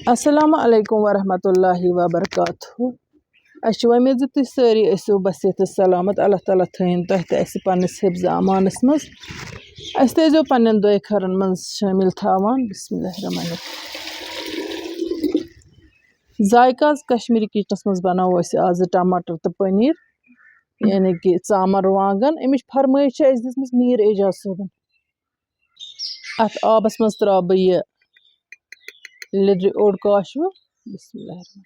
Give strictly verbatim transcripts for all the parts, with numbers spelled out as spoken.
السلام علیکم ورحمۃ اللہ وبرکاتہ۔ اَسہِ چھِ وۄمید زِ تُہۍ سٲری ٲسِو بصحت تہٕ سلامت۔ اللہ تعالیٰ تھٲیِن تۄہہِ تہٕ اَسہِ پنٛنِس حفظ امانَس منٛز۔ اَسہِ تھٲیزیو پنٛنٮ۪ن دۄے خٲرَن منٛز شٲمِل تھاوان۔ بسم اللہ الرحمن الرحیم۔ ذائقہ آز کشمیٖری کِچنَس منٛز بَناوو أسۍ آزٕ ٹماٹر تہٕ پٔنیٖر، یعنی کہِ ژامَن رُوانٛگَن۔ اَمِچ فرمٲیش چھِ اَسہِ دِژمٕژ میٖر اعجاز صٲبَن۔ اَتھ آبَس منٛز ترٛاوٕ بہٕ یہِ لیٚدرِ اوٚڑ کاشوٕ۔ بسم اللہ الرحمن الرحیم۔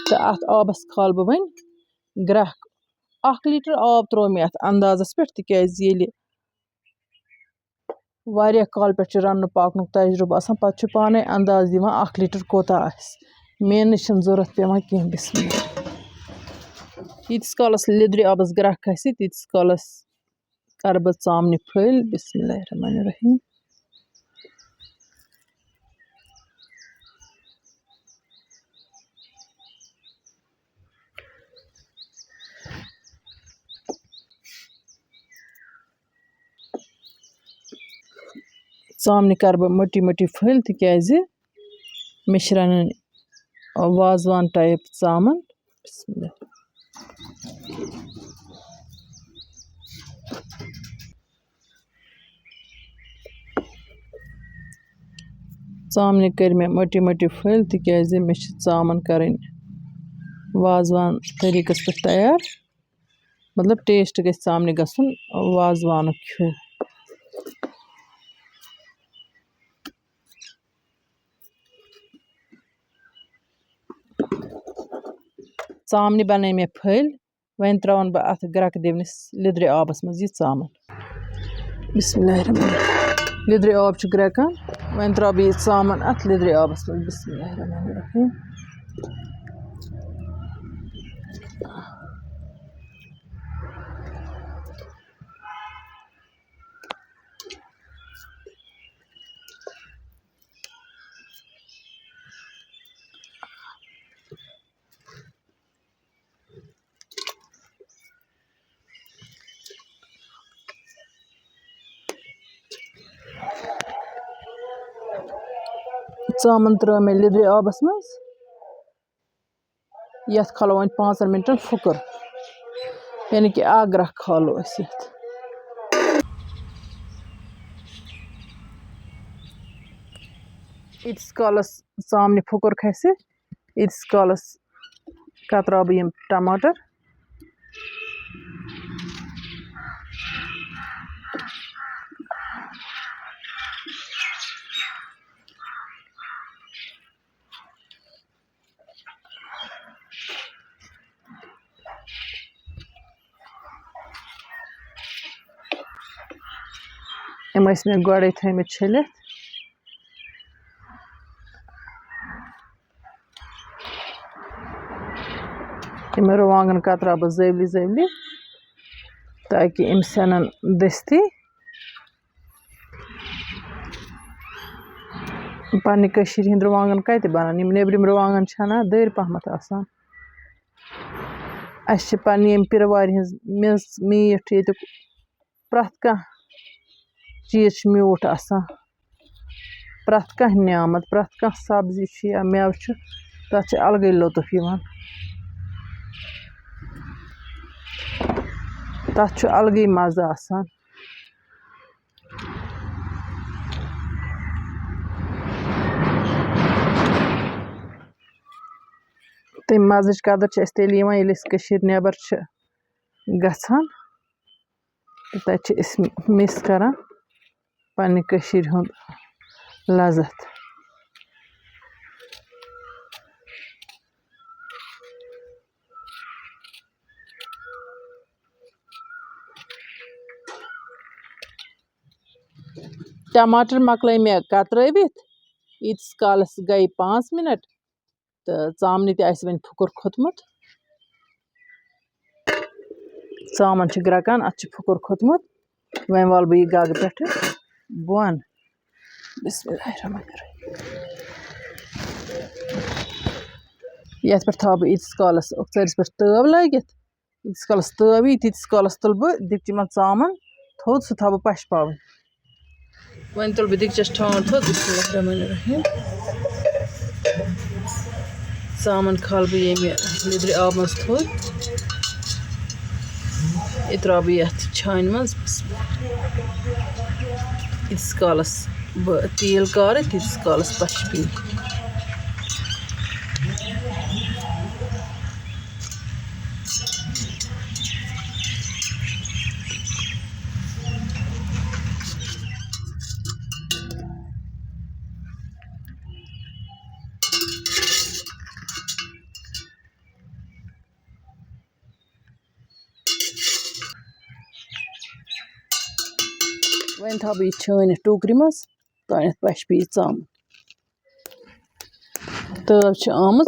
تہٕ اَتھ آبَس کھالہٕ بہٕ وۄنۍ گرٛٮ۪کھ۔ اَکھ لیٖٹر آب ترٛوو مےٚ اَتھ اندازَس پٮ۪ٹھ، تِکیٛازِ ییٚلہِ واریاہ کال پٮ۪ٹھ چھُ رَننُک پاکنُک تجرُبہٕ آسان، پَتہٕ چھُ پانَے انداز یِوان اَکھ لیٖٹر کوٗتاہ آسہِ۔ مےٚ نِش چھِنہٕ ضوٚرَتھ پٮ۪وان کینٛہہ۔ بسم اللہ۔ ییٖتِس کالَس لیٚدرِ آبَس گرٛٮ۪کھ کھسہِ، تیٖتِس کالَس کَرٕ بہٕ ژامنہِ پھٔلۍ۔ بسم اللہ الرحمن الرحیم۔ ژامنہِ کَرٕ بہٕ مٔٹی مٔٹی پھٔلۍ، تِکیٛازِ مےٚ چھِ رَنٕنۍ وازوان ٹایپ ژامَن۔ بسم اللہ۔ ژامنہِ کٔرۍ مےٚ مٔٹی مٔٹی پھٔلۍ، تِکیٛازِ مےٚ چھِ ژامَن کَرٕنۍ وازوان طریٖقَس پٮ۪ٹھ تیار۔ مطلب، ٹیسٹ گژھِ ژامنہِ گژھُن وازوانُک ہیوٗ۔ ژامنہِ بَنٲے مےٚ پھٔلۍ۔ وۄنۍ ترٛاوَن بہٕ اَتھ گرٛٮ۪کہٕ دِونِس لیٚدرِ آبَس منٛز یہِ ژامَن۔ بسم اللہ الرحمن الرحیم۔ لیٚدرِ آب چھُ گرٛٮ۪کان، وۄنۍ ترٛاوٕ بہٕ یہِ ژامَن اَتھ لیٚدرِ آبَس منٛز۔ بسم اللہ الرحمن الرحیم۔ ژامَن ترٛٲو مےٚ لیٚدرِ آبَس منٛز۔ یَتھ کھالو وۄنۍ پانٛژَن مِنٹَن پھُکُر، یعنی کہِ اَکھ گرٛٮ۪کھ کھالو أسۍ یَتھ۔ ییٖتِس کالَس ژامنہِ پھُکُر کھسہِ، ییٖتِس کالَس کتراو بہٕ یِم ٹماٹر۔ یِم ٲسۍ مےٚ گۄڈَے تھٲیمٕتۍ چھٔلِتھ۔ یِم رُوانٛگَن کتراو بہٕ زٲولی زٲولی، تاکہِ یِم سٮ۪نَن دٔستی۔ پننہِ کٔشیٖرِ ہِنٛدۍ رُوانٛگَن کَتہِ بَنَن؟ یِم نیٚبرِم رُوانٛگَن چھَنا دٔرۍ پَہمَتھ آسان۔ اَسہِ چھِ پننہِ ییٚمہِ پِرٕ وارِ ہِنٛز میٚژ، میٖٹھ ییٚتیُک۔ پرٛٮ۪تھ کانٛہہ چیٖز چھُ میوٗٹھ آسان۔ پرٛٮ۪تھ کانٛہہ نعمت، پرٛٮ۪تھ کانٛہہ سبزی چھِ یا مٮ۪وٕ چھُ، تَتھ چھُ الگٕے لطف یِوان۔ تَتھ چھُ الگٕے مَزٕ آسان۔ تَمہِ مَزٕچ قدٕر چھِ اَسہِ تیٚلہِ یِوان، ییٚلہِ أسۍ کٔشیٖرِ نٮ۪بر چھِ گژھان۔ تہٕ تَتہِ چھِ أسۍ مِس کران پننہِ کٔشیٖرِ ہُنٛد لذت۔ ٹماٹر مۄکلٲے مےٚ کترٲوِتھ، ییٖتِس کالس گٔے پانٛژھ مِنٹ۔ تہٕ ژامنہِ تہِ آسہِ وۄنۍ پھُکُر کھوٚتمُت۔ ژامَن چھِ گرٛٮ۪کان، اَتھ چھُ پھُکُر کھوٚتمُت۔ وۄنۍ والہٕ بہٕ یہِ گاگہٕ پٮ۪ٹھٕ بۄن۔ بسم اللہ الرحمن الرحیم۔ یَتھ پٮ۪ٹھ تھاوٕ بہٕ ییٖتِس کالَس اوٚکژٲرِس پٮ۪ٹھ تٲو لٲگِتھ۔ ییٖتِس کالَس تٲو یی، تیٖتِس کالَس تُلہٕ بہٕ دیٖگچہِ منٛز ژامَن تھوٚد، سُہ تھاوٕ بہٕ پَشپاوٕنۍ۔ وۄنۍ تُلہٕ بہٕ دیٖگچَس ٹھانٛڈ تھوٚد، بسم اللہ الرحمن الرحیم۔ ژامَن کھالہٕ بہٕ ییٚمہِ لیٚدرِ آبہٕ منٛز تھوٚد۔ یہِ ترٛاوٕ بہٕ یَتھ چھانہِ منٛز۔ ییٖتِس کالَس بہٕ تیٖل کارٕ، تیٖتِس کالَس پَشپہِ۔ وۄنۍ تھاوٕ بہٕ یہِ چھٲنِتھ ٹوٗکرِ منٛز، تانٮ۪تھ پَشپہِ یہِ ژامَن۔ تٲو چھِ آمٕژ،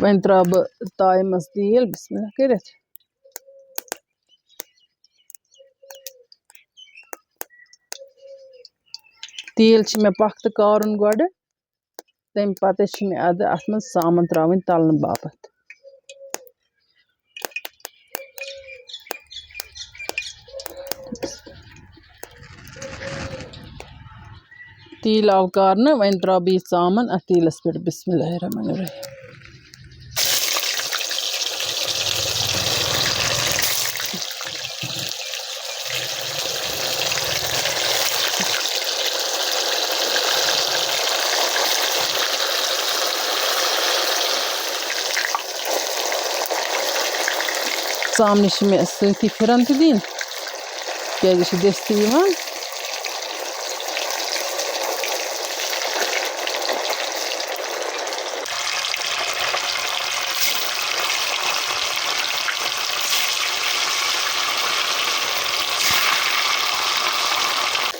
وۄنۍ ترٛاوٕ بہٕ تایہِ منٛز تیٖل، بسم اللہ کٔرِتھ۔ تیٖل چھِ مےٚ پۄختہٕ کارُن گۄڈٕ، تَمہِ پَتہٕ چھِ مےٚ اَدٕ اَتھ منٛز ژامَن ترٛاوٕنۍ تَلنہٕ باپَتھ۔ تیٖل آو کارنہٕ، وۄنۍ ترٛاوٕ بہٕ یہِ ژامَن اَتھ تیٖلَس پٮ۪ٹھ۔ بسم اللہ الرحمن الرحیم۔ ژامنہِ چھِ مےٚ سۭتی پھِرَن تہِ دِنۍ، کیٛازِ یہِ چھِ دٔستٕے یِوان۔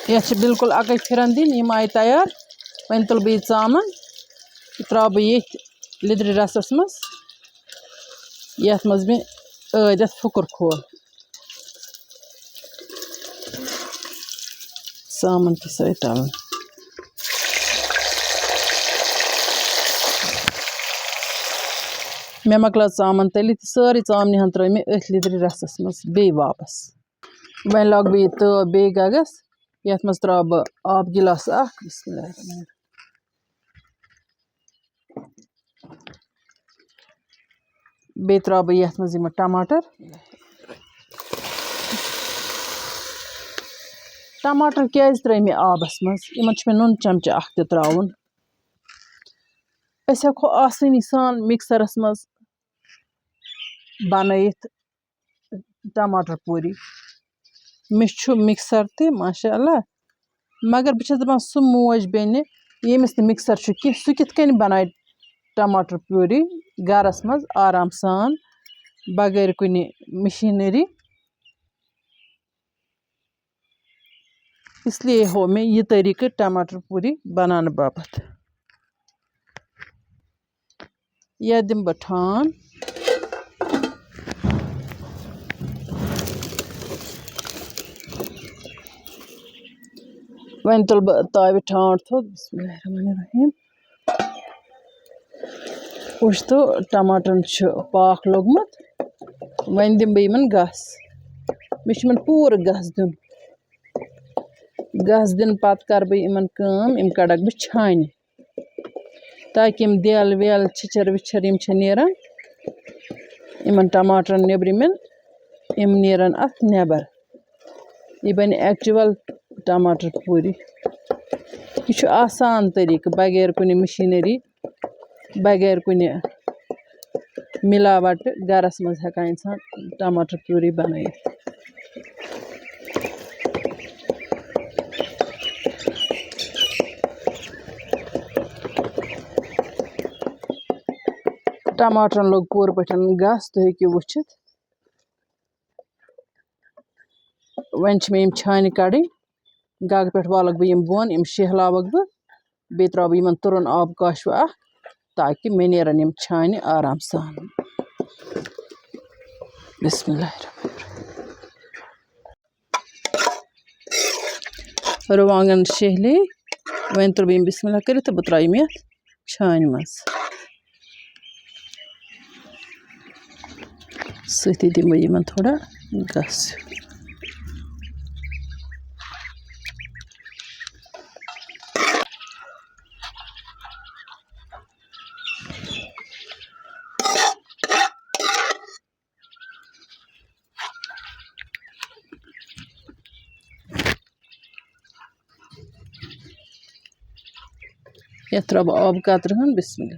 یَتھ چھِ بالکل اَکٕے پھِرَن دِنۍ، یِم آیہِ تیار۔ وۄنۍ تُلہٕ بہٕ یہِ ژامَن، یہِ ترٛاوٕ بہٕ ییٚتھۍ لیٚدرِ رَسَس منٛز، یَتھ منٛز مےٚ ٲدۍ اَتھ پھُکُر کھول۔ ژامَن تہِ سۭتۍ تَلٕنۍ۔ مےٚ مۄکلٲو ژامَن تٔلِتھ، سٲرٕے ژامنہِ ہَن ترٛٲے مےٚ أتھۍ لیٚدرِ رَسَس منٛز بیٚیہِ واپَس۔ وۄنۍ لاگہٕ بہٕ یہِ تٲو بیٚیہِ گَگَس، یَتھ منٛز ترٛاوٕ بہٕ آب گِلاس اَکھ۔ بسم اللہ الرحمن الرحیم۔ بیٚیہِ ترٛاوٕ بہٕ یَتھ منٛز یِم ٹماٹر۔ ٹماٹر کیٛازِ ترٛٲے مےٚ آبَس منٛز؟ یِمَن چھُ مےٚ نُن چمچہٕ اَکھ تہِ ترٛاوُن۔ أسۍ ہٮ۪کو آسٲنی سان مِکسَرَس منٛز بَنٲیِتھ ٹماٹر پوٗری۔ مےٚ چھُ مِکسر تہِ، ماشاء اللہ، مگر بہٕ چھَس دَپان، سُہ موج بیٚنہِ، ییٚمِس نہٕ مِکسر چھُ کینٛہہ، سُہ کِتھ کٔنۍ بَنایہِ ٹماٹر پوٗری گَرَس منٛز آرام سان، بغٲر کُنہِ مِشیٖنٔری؟ اس لیے ہو مےٚ یہِ طریٖقہٕ ٹماٹر پوٗری بَناونہٕ باپَتھ۔ یا دِمہٕ بہٕ ٹھانٛڈ۔ وۄنۍ تُلہٕ بہٕ تاوِ ٹھانٛڈ تھوٚد۔ بسم اللہ الرحمن الرحیم۔ وٕچھ تو، ٹماٹرن چھُ پاکھ لوٚگمُت۔ وۄنۍ دِمہٕ بہٕ یِمن گس۔ مےٚ چھُ یِمن پوٗرٕ گس دیُن۔ گس دِنہٕ پتہٕ کرٕ بہٕ یِمن کٲم، یِم کڑکھ بہٕ چھانہِ، تاکہِ یِم دٮ۪ل وٮ۪ل، چھِچھر وِچھر یِم چھِ نیران یِمن ٹماٹرن نیبرِمٮ۪ن، یِم نیرن اتھ نٮ۪بر۔ یہِ بنہِ ایکچُول ٹماٹر پوٗری۔ یہِ چھُ آسان طریٖقہٕ، بغیر کُنہِ مِشیٖنٔری، بغیر کُنہِ مِلاوٹ، گرس منٛز ہٮ۪کان اِنسان ٹماٹر پیوٗری بنٲیِتھ۔ ٹماٹرن لوٚگ پوٗرٕ پٲٹھۍ گس، تُہۍ ہیٚکِو وٕچھِتھ۔ وۄنۍ چھِ مےٚ یِم چھانہِ کَڑٕنۍ۔ گَگہٕ پٮ۪ٹھ والَکھ بہٕ یِم بۄن، یِم شیہلاوَکھ بہٕ۔ بیٚیہِ ترٛاوٕ بہٕ یِمَن تُرُن آب کاشوٕ اَکھ، تاکہِ مےٚ نیرَن یِم چھانہِ آرام سان۔ بسم اللہ الرحمن الرحیم۔ رُوانٛگَن شیہلے، وۄنۍ تُلہٕ بہٕ یِم بسم اللہ کٔرِتھ تہٕ بہٕ ترٛاوٕ یِم یَتھ چھانہِ منٛز۔ سۭتی دِمہٕ بہٕ یِمن تھوڑا گس۔ یَتھ ترٛاوٕ بہٕ آبہٕ قطرٕ ہن۔ بسم اللہ۔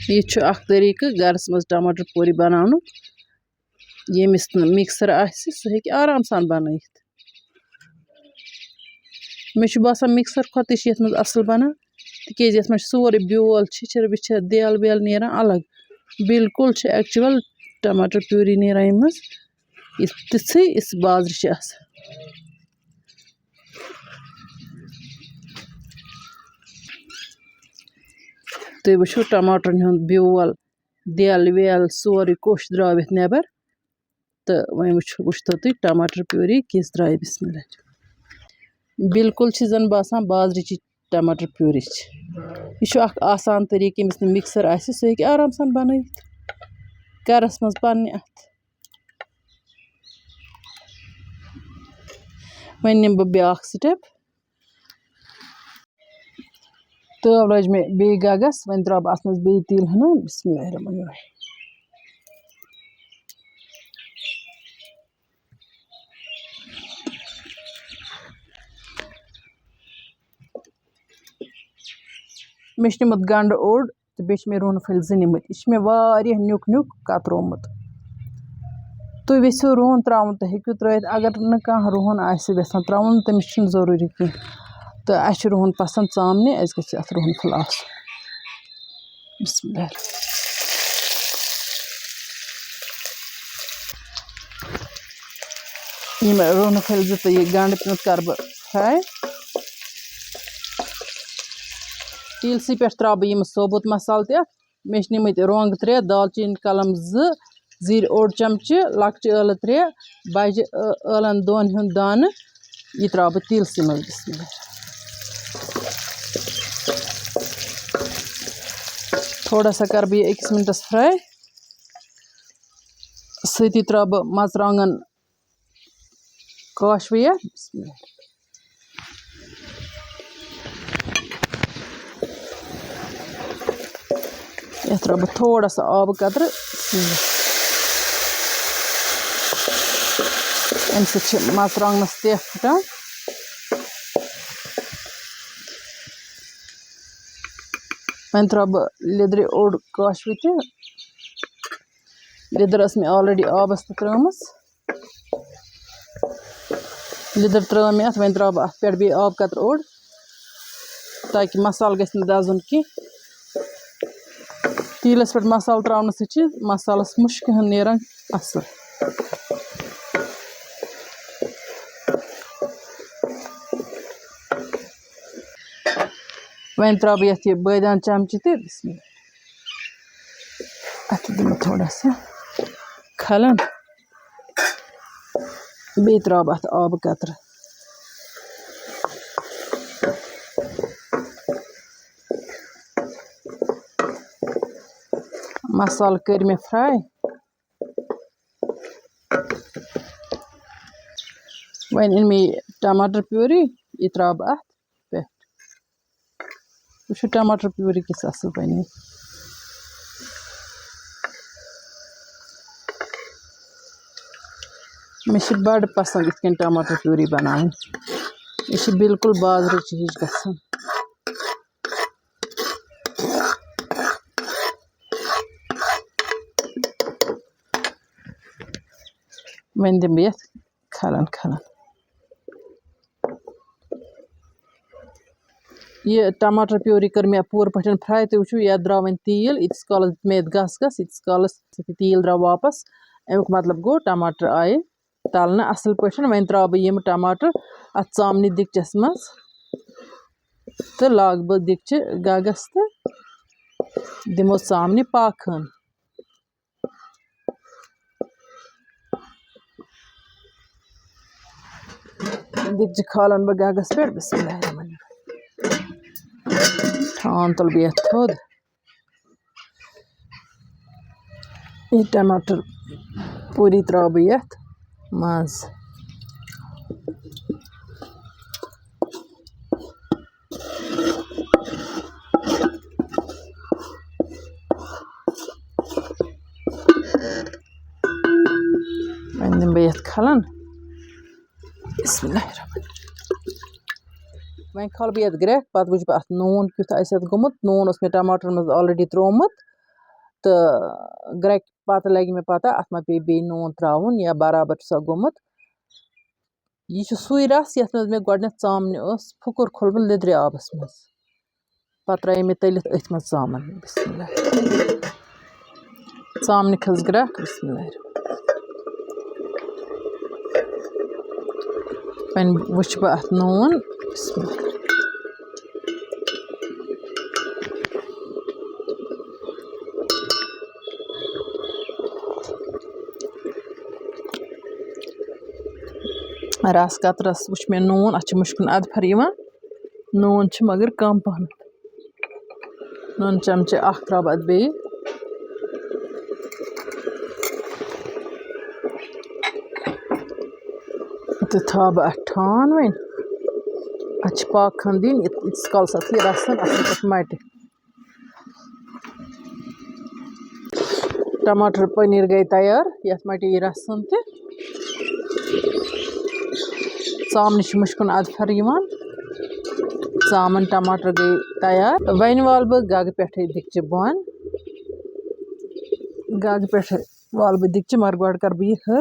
یہِ چھُ اکھ طریٖقہٕ گرس منٛز ٹماٹر پوری بناونُک۔ ییٚمِس نہٕ mixer آسہِ، سُہ ہیٚکہِ آرام سان بنٲیِتھ۔ مےٚ چھُ باسان mixer کھۄتہٕ تہِ چھِ یَتھ منٛز اَصٕل بَنان، تِکیٛازِ یَتھ منٛز چھِ سورُے بیول، چھِچھَر وِچھَر، دٮ۪ل وٮ۪ل نیران الگ۔ بالکل چھِ actual ٹماٹر پیوری نیران اَمہِ منٛز، یِژھ تِژھٕے یِژھ بازرٕ چھِ آسان۔ تُہۍ وٕچھِو ٹماٹرَن ہُنٛد بیول، دٮ۪ل وٮ۪ل، سورُے کوٚش درٛاو یَتھ نٮ۪بر۔ تہٕ وۄنۍ وٕچھ، وٕچھتو تُہۍ ٹماٹر پیوری کِژھ درٛاے، بسم اللہ۔ بالکل چھِ زَن باسان بازرٕچی ٹماٹر پیوری چھِ۔ یہِ چھُ اکھ آسان طریٖقہٕ، ییٚمِس نہٕ mixer آسہِ، سُہ ہیٚکہِ آرام سان بَنٲیِتھ۔ گَرَس منٛز پنٛنہِ اَتھٕ۔ وۄنۍ نِمہٕ بہٕ بیٛاکھ step۔ تٲو لٔج مےٚ بیٚیہِ گَگَس، وۄنۍ ترٛاوٕ بہٕ اَتھ منٛز بیٚیہِ تیٖل ہنا۔ بسم اللہ الرحمن الرحیم۔ مےٚ چھُ نیوٗمُت گَنٛڈٕ اوٚڑ تہٕ بیٚیہِ چھِ مےٚ رُہنہٕ پھٔلۍ زٕ نِمٕتۍ۔ یہِ چھِ مےٚ واریاہ نیُک نیُک کترومُت۔ تُہۍ یژھِو رُہن ترٛاوُن، تُہۍ ہیٚکِو ترٛٲوِتھ۔ اگر نہٕ کانٛہہ رُہن آسہِ یژھان ترٛاوُن، تٔمِس چھُنہٕ ضروٗری کینٛہہ۔ تہٕ اَسہِ چھُ رُہن پسنٛد ژامنہِ، اَسہِ گژھِ اَتھ رُہن پھوٚل آسُن۔ بسم اللہ۔ یِم رُہنہٕ پھٔلۍ زٕ تہٕ یہِ گنٛڈٕ پیوٗنٛت کَرٕ بہٕ fry۔ تیٖلسٕے پٮ۪ٹھ ترٛاوٕ بہٕ یِم ثوبوٗت مسالہٕ تہِ اَتھ۔ مےٚ چھِ نِمٕتۍ رۄنٛگ ترٛےٚ، دالچیٖن کلم زٕ، زِرۍ اوٚڑ چمچہٕ، لۄکچہِ ٲلہٕ ترٛےٚ، بجہِ ٲ-، ٲلن دۄن ہُنٛد دانہٕ۔ یہِ ترٛاوٕ بہٕ تیٖلسٕے منٛز۔ بسم اللہ۔ تھوڑا سا کَرٕ بہٕ یہِ أکِس مِنٹَس fry۔ سۭتی ترٛاوٕ بہٕ مرژٕوانٛگن کاشوٕے یَتھ۔ بسم اللہ۔ یَتھ ترٛاوٕ بہٕ تھوڑا سا آبہٕ قطرٕ۔ بسم اللہ۔ اَمہِ سۭتۍ چھِ مرژٕوانٛگنَس تیکھ پھٕٹان۔ وۄنۍ ترٛاوٕ بہٕ لیٚدرِ اوٚڑ کاشوٕ تہِ۔ لیٚدٕر ٲس مےٚ already آبَس تہٕ ترٛٲومٕژ۔ لیٚدٕر ترٛٲو مےٚ اَتھ، وۄنۍ ترٛاوٕ بہٕ اَتھ پٮ۪ٹھ بیٚیہِ آبہٕ قطرٕ اوٚڑ، تاکہِ مصالہٕ گژھِ نہٕ دَزُن کینٛہہ۔ تیٖلَس پٮ۪ٹھ مصالہٕ ترٛاونہٕ سۭتۍ چھِ مصالَس مُشکہِ ہن نیران اَصٕل۔ وۄنۍ ترٛاوٕ بہٕ یَتھ یہِ بٲدیان چمچہٕ تہِ، بسم اللہ۔ اَتھ دِمہٕ تھوڑا سا کھلَن۔ بیٚیہِ ترٛاوٕ بہٕ اَتھ آبہٕ قطرٕ۔ مصالہٕ کٔرۍ مےٚ fry۔ وۄنۍ أنۍ مےٚ یہِ ٹماٹر پیوری، یہِ ترٛاوٕ بہٕ اَتھ پٮ۪ٹھ۔ وٕچھِو ٹماٹر پیوری کِژھ اَصٕل بَنے۔ مےٚ چھِ بَڑٕ پَسنٛد یِتھ کٔنۍ ٹماٹر پیوری بَناوٕنۍ۔ یہِ چھِ بالکل بازرٕچ ہِش گژھان۔ وۄنۍ دِمہٕ بہٕ یَتھ کھلَن کھلَن۔ یہِ ٹماٹر پیوری کٔر مےٚ پوٗرٕ پٲٹھۍ fry۔ تُہۍ وٕچھِو، یَتھ درٛاو وۄنۍ تیٖل، ییٖتِس کالَس مےٚ یَتھ گَس گَس، ییٖتِس کالَس یہِ تیٖل درٛاو واپَس۔ اَمیُک مطلب گوٚو، ٹماٹر آیہِ تَلنہٕ اَصٕل پٲٹھۍ۔ وۄنۍ ترٛاوٕ بہٕ یِم ٹماٹر اَتھ ژامنہِ دیٖگچَس منٛز تہٕ لاگہٕ بہٕ دیٖگچہِ گَگَس تہٕ دِمو ژامنہِ پاکہٕ ہن۔ دیٖگچہِ کھالَن بہٕ گَگَس پٮ۪ٹھ۔ بسم اللہ الرحمن الرحیم۔ ٹھان تُلہٕ بہٕ یَتھ تھوٚد۔ یہِ ٹماٹر پوٗری ترٛاوٕ بہٕ یَتھ منٛز۔ وۄنۍ کھالہٕ بہٕ یَتھ گرٛٮ۪کھ، پَتہٕ وٕچھٕ بہٕ اَتھ نوٗن کیُتھ آسہِ اَتھ گوٚمُت۔ نوٗن اوس مےٚ ٹماٹرَن منٛز already ترٛوومُت، تہٕ گرٛٮ۪کہِ پَتہٕ لَگہِ مےٚ پَتہ اَتھ ما پیٚیہِ بیٚیہِ نوٗن ترٛاوُن یا برابر چھُ سا گوٚمُت۔ یہِ چھُ سُے رَس یَتھ منٛز مےٚ گۄڈٕنٮ۪تھ ژامنہِ ٲس پھُکُر کھوٚلمُت لیٚدرِ آبَس منٛز۔ پَتہٕ ترٛایے مےٚ تٔلِتھ أتھۍ منٛز ژامَن۔ بسم اللہ۔ ژامنہِ کھٔژ گرٛٮ۪کھ۔ بسم اللہ۔ وۄنۍ وٕچھِ بہٕ اَتھ نوٗن۔ بسم اللہ۔ رَس قطرَس وٕچھ مےٚ نوٗن، اَتھ چھِ مُشکِن اَدفَر یِوان۔ نوٗن چھِ مگر کَم پَہمَتھ۔ نُن چمچہٕ اَکھ ترٛاوٕ بہٕ اَتھ بیٚیہِ۔ تہٕ تھاوٕ بہٕ اَتھ ٹھان وۄنۍ۔ اَتھ چھِ پاکہٕ ہَن دِنۍ، ییٖتِس کالَس اَتھ یہِ رَسَن اَصٕل پٲٹھۍ مَٹہِ۔ ٹماٹر پنیر گٔے تیار، یَتھ مَٹہِ یہِ رَسَن تہِ۔ ژامنہِ چھِ مُشکِن اَدفَر یِوان۔ ژامَن ٹماٹر گٔے تیار۔ وۄنۍ والہٕ بہٕ گَگہٕ پٮ۪ٹھٕے دِکچہِ بۄن۔ گَگہٕ پٮ۪ٹھٕے والہٕ بہٕ دِکچہِ، مگر گۄڈٕ کَرٕ بہٕ یہِ ہٕر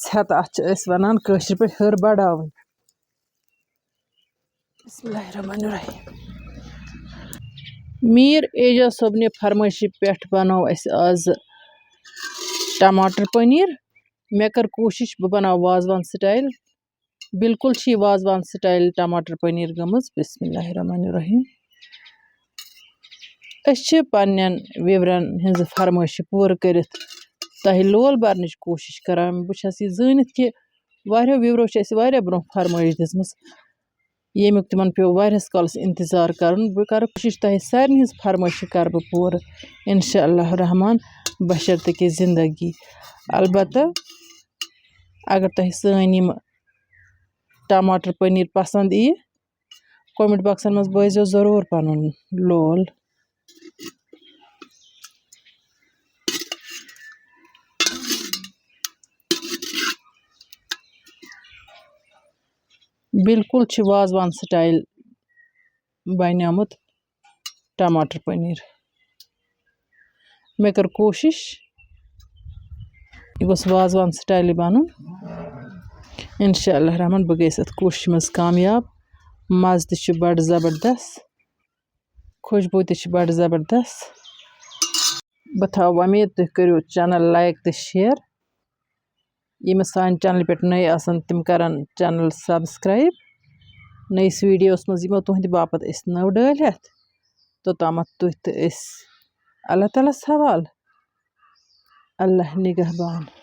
ژھٮ۪تہٕ۔ اَتھ چھِ أسۍ وَنان کٲشِر پٲٹھۍ ہٕر بَڑاوٕنۍ۔ بسم اللہ الرحمن الرحیم۔ میٖر اعجاز صٲبنہِ فرمٲیشہِ پٮ۪ٹھ بنوو اَسہِ آز ٹماٹر پنیر۔ مےٚ کٔر کوٗشِش بہٕ بناوٕ وازوان سٹایل۔ بالکل چھِ یہِ وازوان سٹایل ٹماٹر پنیر گٔمٕژ۔ بسم اللہ الرحمن الرحیم۔ أسۍ چھِ پننٮ۪ن viewerن ہٕنٛزٕ فرمٲیشہِ پوٗرٕ کٔرِتھ تۄہہِ لول برنٕچ کوٗشِش کران۔ بہٕ چھَس یہِ زٲنِتھ کہِ واریاہو viewerو چھِ اَسہِ واریاہ برونٛہہ فرمٲیش دِژمٕژ، ییٚمیُک تِمن پیوٚو واریاہس کالس انتظار کرُن۔ بہٕ کرٕ کوٗشِش تۄہہِ سارنٕے ہٕنٛز فرمٲیشہِ کرٕ بہٕ پوٗرٕ، انشاء اللہ الرحمن، بشرطیکہِ زندگی۔ البتہ اگر تۄہہِ سٲنۍ یِم ٹماٹر پنیر پسند یِیہِ، comment boxن منٛز بٲیزیو ضروٗر پنُن لول۔ بالکل چھِ وازوان سٹایل بنیومُت ٹماٹر پنیر۔ مےٚ کٔر کوٗشِش، یہِ گوٚژھ وازوان سٹایلٕے بنُن۔ انشاء اللہ الرحمن، بہٕ گٔیَس اَتھ کوٗشِشہِ منٛز کامیاب۔ مَزٕ تہِ چھُ بَڑٕ زبردست، خوشبوٗ تہِ چھِ بَڑٕ زبردست۔ بہٕ تھاوٕ وۄمید تُہۍ کٔرِو channel like تہٕ share۔ ییٚمِس سانہِ channelہِ پٮ۪ٹھ نٔے آسَن، تِم کَرَن channel subscribe۔ نٔیِس videoس منٛز یِمو تُہٕنٛدِ باپَتھ أسۍ نٔو ڈٲلۍ ہٮ۪تھ۔ توٚتامَتھ تُہۍ تہٕ أسۍ اللہ تعالیٰ ہَس حوالہٕ۔ اللہ نگہبان۔